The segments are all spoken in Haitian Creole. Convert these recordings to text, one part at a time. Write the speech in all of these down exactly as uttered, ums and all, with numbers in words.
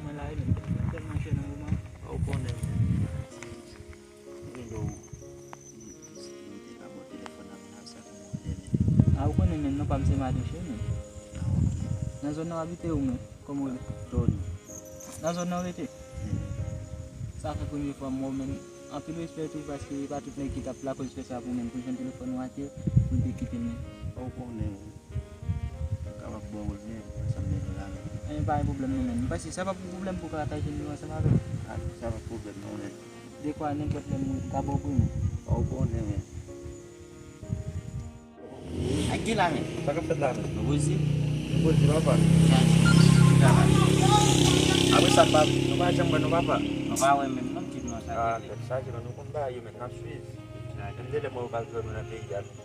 Mwen la wi, men m tèlman chè nan moman. Ou konnen, men. Mwen gen yon, yon, yon, yon te ka bò telefòn nan men, sa ki mwen konnen, men. A, ou konnen, men, non pa m se Madan Cheri, men. A, ok. Nan zòn nan w abite ou, men? Kòman w rele? Tony. Nan zòn nan w rete? Sa fè premye fwa m wè w, men anpil respè tou, paske e pa tout nèg ki t ap lakòz fè sa pou men, pou jwenn telefòn ou atè, pou l te kite l, men. Ou konnen, wi. Kapab ba w l, men, sa m bezwen la, men. Anyen, pa gen pwoblèm, non, men. M panse sa p ap gen pwoblèm pou w ka ka jwenn nou ansanm avè l. A, sa p ap pwoblèm, non, men. Dekwa, nenpòt lè m ka ba w pou l, men. Ou konnen, men. Ak ki la, men? Sa k ap fèt la, men? Nou poze? Nou poze, papa. Chaje. Ki travay? Apre sa, pa, nou pa janm wè, non, papa. Nou pa wè menm, non, m di nou sa. A, tèt chaje, men nou konn bagay yo, men n ap swiv. Chaje. Menm de lè mwen yo pral jwenn nou nan peyi a, men.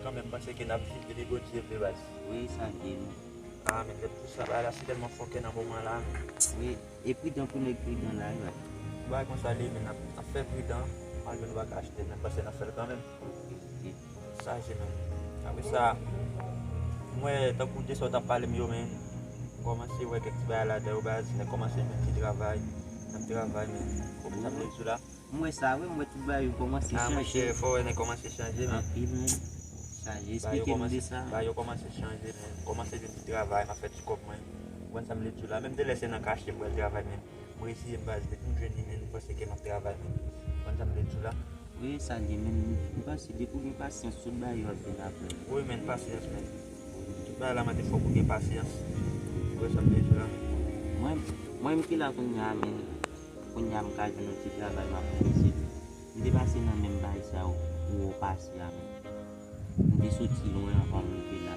Kanmenm, m panse ke n ap viv, depi Bondye vle, baz. Wi, sa gen, men. A, men, se pou sa, bagay la, se tèlman fòkè nan moman la, men. Wi, e pridan pou nèg pridan la, wi, baz. Bagay konsa li ye, men n ap, n ap fè pridan, malgre nou pa ka achte, men m panse n ap fè l kanmenm. Chaje, men. Apre sa, m wè tankou de sa w t ap pale m yo, men. M kòmanse wè kèk ti bagay ladan yo, baz. Nèg kòmanse jwenn ti travay. N ap travay, men. Konprann sa m vle di w la? M wè sa, wi, m wè tout bagay yo kòmanse chanje. A, monchè, fò w wè nèg kòmanse chanje, men. Anpil, men. Chaje, eksplike m de sa. Bagay yo kòmanse chanje, men. M kòmanse jwenn ti travay, m ap fè ti kòb mwen. Konprann sa m vle di w la? Menm de lè se nan kache m pral travay, men. M reziye m, baz, depi m jwenn li, men, m panse ke m ap travay, men. Konn sa m vle di w la? Wi, sa li, men, m panse depi w gen pasyans, tout bagay yo ap vin apre. Wi, men, pasyans, men. Tout bagay la, mande fòk ou gen pasyans. Ou wè sa m vle di w la, men. Mwen, mwen, m ki la kounye a, men, kounye a, m ka jwenn yon ti travay, m ap fè isit. M te pase nan menm bagay sa yo, pou w pase a, men. M te soti lwen anvan m rive la.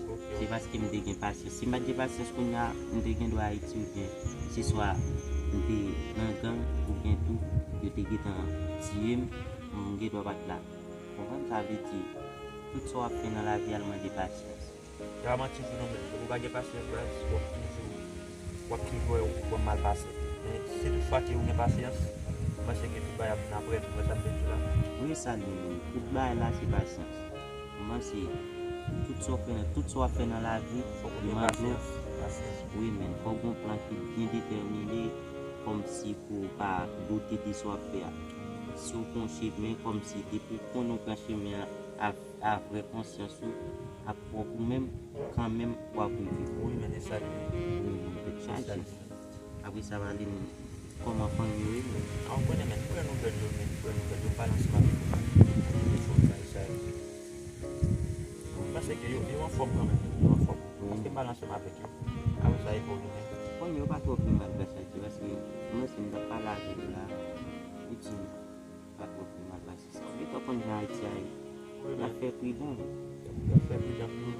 Ok, ok. Se paske m te gen pasyans. Si m pa t gen pasyans kounye a, m te gen dwa Ayiti oubyen se swa m te nan gang oubyen tou yo te gentan tiye m, m gen dwa pa t la. Konprann sa vle di? Tout sa w ap fè nan lavi a, l mande pasyans. Sa pa manti di nou, men depi w pa gen pasyans, baz, w ap toujou, w ap toujou wè, wè mal pase. Men si tout fwa ke ou gen pasyans, m panse ke tout bagay ap vin apre, ou wè sa m vle di w la? Wi, sa li menm. Tout bagay la se pasyans. M panse tout sa w fè nan, tout sa w ap fè nan lavi, fòk ou gen pasyans, pasyans. Wi, men fòk gon plan ki byen detèmine, kòmsi pou w pa doute de sa w ap fè a. Si w pran yon chemen, kòmsi depi w konnen w pran chemen an, a vrè konsyans ou ak pwòp ou menm, kanmenm w ap rive. Wi, men e sa li ye. Wi, men tèt chaje. Apre sa, pale m kòman fanmi yo ye, men. A, ou konnen, men, m pran nouvèl yo, men, m pran nouvèl yo, m pale ansanm avèk yo, men. Telefòn, bagay sa yo. M panse ke yo, yo anfòm kanmenm, yo anfòm. Wi. Paske m pale ansanm avèk yo. Apre sa, e pou yo, men. Fanmi yo pa twò pi mal, bagay sa yo, paske m panse m t ap pale avèk yo la, li di m pa twò pi mal, paske Ou gentan konn jan Ayiti a ye. Wi, men. Y ap fè pridan. Y ap, y ap fè pridan pou yo.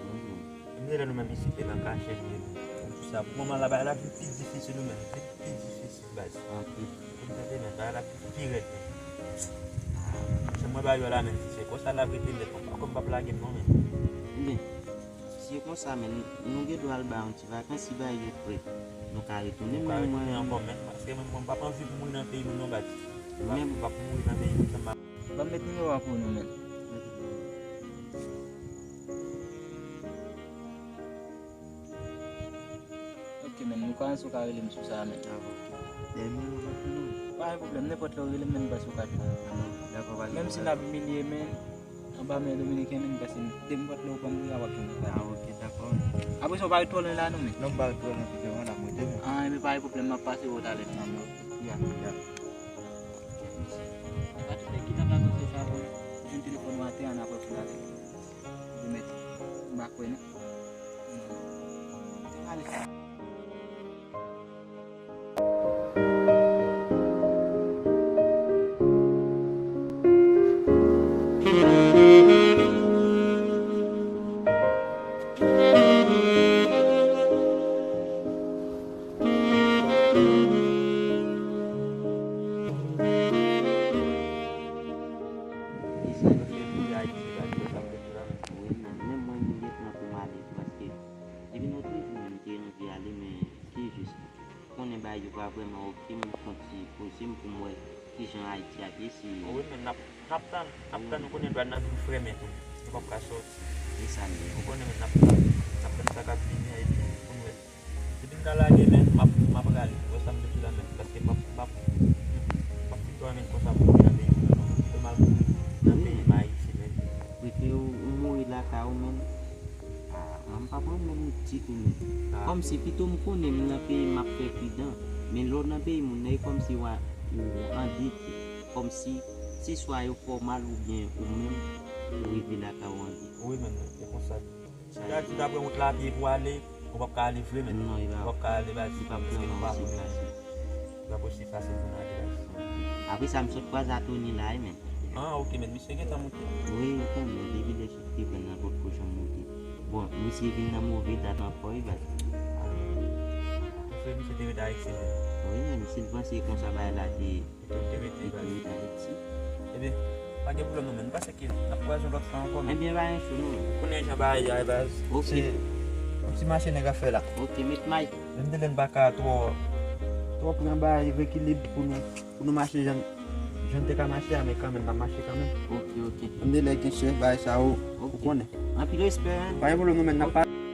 Wi, men. Menm lè nou menm isit, e nan kache nou ye, men. Pou sa, pou moman la, bagay la vin pi difisil, wi, men. Vin pi difisil, baz. Anpil. Ou tande, men, bagay la vin pi rèd, men. Se mwen bagay yo la, men. Se konsa l ap rete nèt, men. Pa kòm m p ap lage m, non, men. Byen. Si se konsa, men, nou gen dwa al bay yon ti vakans, si bagay yo prè, nou ka retounen, men mwen ankò, men, paske mwen, mwen p ap anvi pou mouri nan peyi nou, non, baz. M p ap, m p ap mouri nan peyi nou, sa m pa. Ban m met nimewo a pou nou, men. Ok, men, nou ka, si w ka rele m sou sa, men. Dèyè nimewo a pou nou. Pa gen pwoblèm, nenpòt lè w rele m, men, m panse w ka jwenn. Dakò, pa gen pwoblèm. Menm si n ap imilye, men. Anba men dominiken, men, paske depi nenpòt lè ou pran m pou sa, w ap jwenn anba. Ah, ok, dakò. Apre sa, ou pa ret twò lwen la, non, men. Non, m pa ret twò lwen, se devan la, mwen devan. Ah, ebyen, pa gen pwoblèm, m ap pase wè w talè. Ah, men, ok. Ya, ya. Kèt mesye. E pa tout nèg ki t ap lakòz fè sa pou jwenn telefòn ou atè a, n ap wè pou l ale. Remèt. M pa kwè, non. Non. Ale. Wi, men menm mwen, m gentan pou m ale tou, paske depi nou te vini, m te anvi ale, men se jis, konnen bagay yo pa vrèman oke, m fè yon ti poze m pou m wè kijan Ayiti ap ye, si. Wi, men n ap, n ap tann, n ap tann, ou konnen dwàn nan vin frèmen tou. Nou p ap ka sòti. E sa m ye. Ou konnen, men n ap tann, n ap tann sa k ap vini a, epi pou n wè. Vin ka lage, men m ap, m ap rale. Wè sa m mete la, men. Paske m ap, m ap, m ap fin dòmi konsa pou m nan peyi m, non. Fè mal pou m nan peyi m, Ayiti, men. Prefere ou, ou mouri lakay ou, men. Ah, mwen m pa pran menm ditou, men. Ah. Kòmsi pito m konnen m nan peyi m, m ap fè pridan. Men lè w nan peyi moun nan, e kòmsi w a, ou an dete. Kòmsi, se swa yo fè w mal oubyen ou menm, ou rive lakay ou an dete. Wi, men, se konsa. Sa Gad, si w ta pran wout lapye pou ale, ou p ap ka ale vre, men. Non, e pa, ou p ap ka ale, baz. Li p ap vrèman posib fasil. Li pa posib fasil pou n ale, baz. Apre sa, m sot kwaze a Tony la, wi, men. Ah, ok, men. Misye gentan moute. Wi, ou konnen, depi lè chif te pran nan potko janm moute. Bon, misye vin nan move dat ankò, wi, baz. Ou fè misye te ret Ayiti, men. Wi, men, si l panse konsa, bagay la te Ebyen, pa gen pwoblèm non, men. Nou pase ki n ap kwaze yon lòt fwa ankò, men. Ebyen, pa gen chou, non. Konnen jan bagay a, baz. Ok. Se yon ti mache nèg ap fè la. Ok, met may. Menm de lè n pa ka twò, twò pran bagay, rekilib pou nou, pou nou mache jan, jan n te ka mache a, men kanmenm, n ap mache kanmenm. Ok, ok. Menm de lè gen chèf, bagay sa yo, ou konnen. Anpil respè, hein. Pa gen pwoblèm non, men, n ap pale.